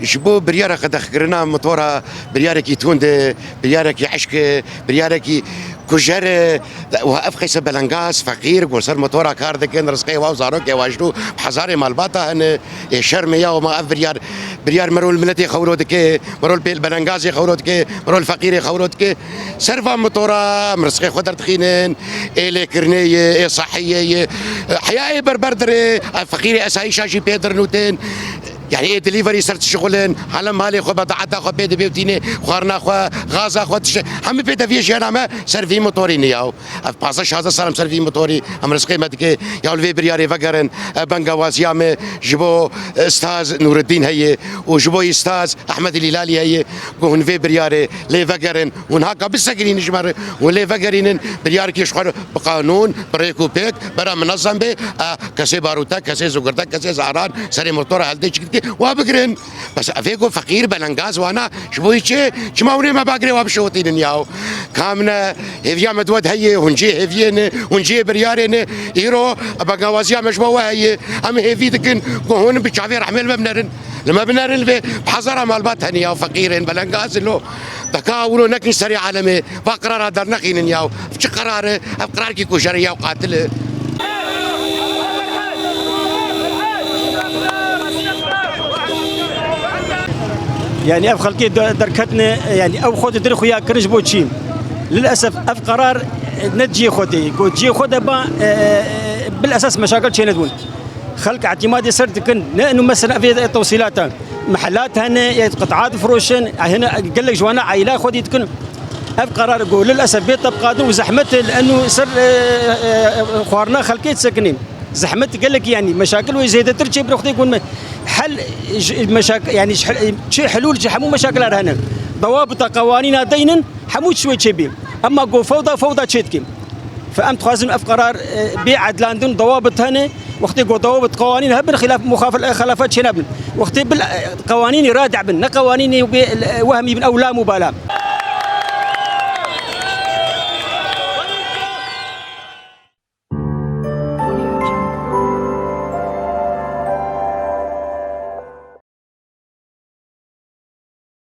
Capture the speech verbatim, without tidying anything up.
Ji bo biryara qedexkirina motora, biryarekî tund e, biryarekî eşk e, biryarekî kujer e. Û ev qeyse belengaz, feqîr, ku ser motora kar dikin, rizqê wa û zarokê wa ji dû bi hezarê malbata hene. Ê şermê ya, ma ev biryar, biryar merol miletê xewro dike, merol pêl belengazê xewro dike, merol feqîrê xewro dike. Ser van motora em rizqê xwe derdixînin, ê lêkirinê ye, ê sehiyê ye. Heya ê berber dirê, ev feqîrê esayîşa jî pê dirnûtin. Yani ê delivery ser dişixulin, hala malê xwe, bedaeta xwe pê dibê û tînê, xwarina xwe, gaza xwe, tişt, hemî pê deviyê jiyana me ser vî motorî niyaw. Ev pazdeh şazdeh sal em ser vî motorî, em rizqê me dike. Ya li vê biryarê vegerin, ev bengawaziya me ji bo, e, Staz Nûreddîn heye û ji bo Staz Ehmed Lîlalî heye, ku hûn vê biryarê lê vegerin, hûn haka bisekinînin ji me re, hûn lê vegerînin, biryarekî ji xwe bi qanûn, bi rêk û pêk, bera minezem bê, e, kesê barûte, kesê zugirde, kesê zaran, serê motora helde çi dike, wa bigirin. Bes evê ku feqîr belengaz wana, ji bo çi? Çima hûn ê me bagirê wa bişewitînin yaw? Kam ne hêviya me di we de heye, hûn cihê hêviyê ne, hûn cihê biryarê ne. Îro bengawaziya me ji bo we heye. Em hêvî dikin ku hûn bi çavê rehmê li me binerin. Li me binerin li vê bi hezara malbat hene ya feqîrên belengaz lo. Deka wilo nekin serê alemê. Va qerara dernexînin yaw. Ev çi qerar e? Ev qerarekî kujer e yaw, qatil e. Yani ev xelkê de-, derketine, yani ew xwe di dir xuya kirin ji bo çî? Lilesef ev qerar, e, ne cihê xwe tê. Ku cihê xwe de ba, e, e, bil esas meşakil çênedibûn. Xelk îtîmadê ser dikin. Ne inu mesela vê tewsîlata. Mehelat hene, yê qit'a difiroşin, hene gelek ji wana aîla xwedî dikin. Ev qerar ku lilesef bê tebqadin û zehmet e, li enu ser, e, e, e, xwarina xelkê disekinî. Zehmet gelek, yanî meşakil wê zêdetir çê bire xwedê gon me. Hel ji meşak-, yanî ji he-, çi helûl ji hemû meşakilar hene. Dawabita qewanîna deynin, hemû çi wê çêbî. Emma ku fewda, fewda çêdikî. Fe em dixwazin ev qerar, e, bê edlandin, dawabit hene. Wextê ku dawabit qewanîn hebin, xilaf, muxafil-, e, xelafa çênebin. Wextê bil, e, qewanînî radî bin, ne qewanînî bê, e, wehmî bin ew la mubala.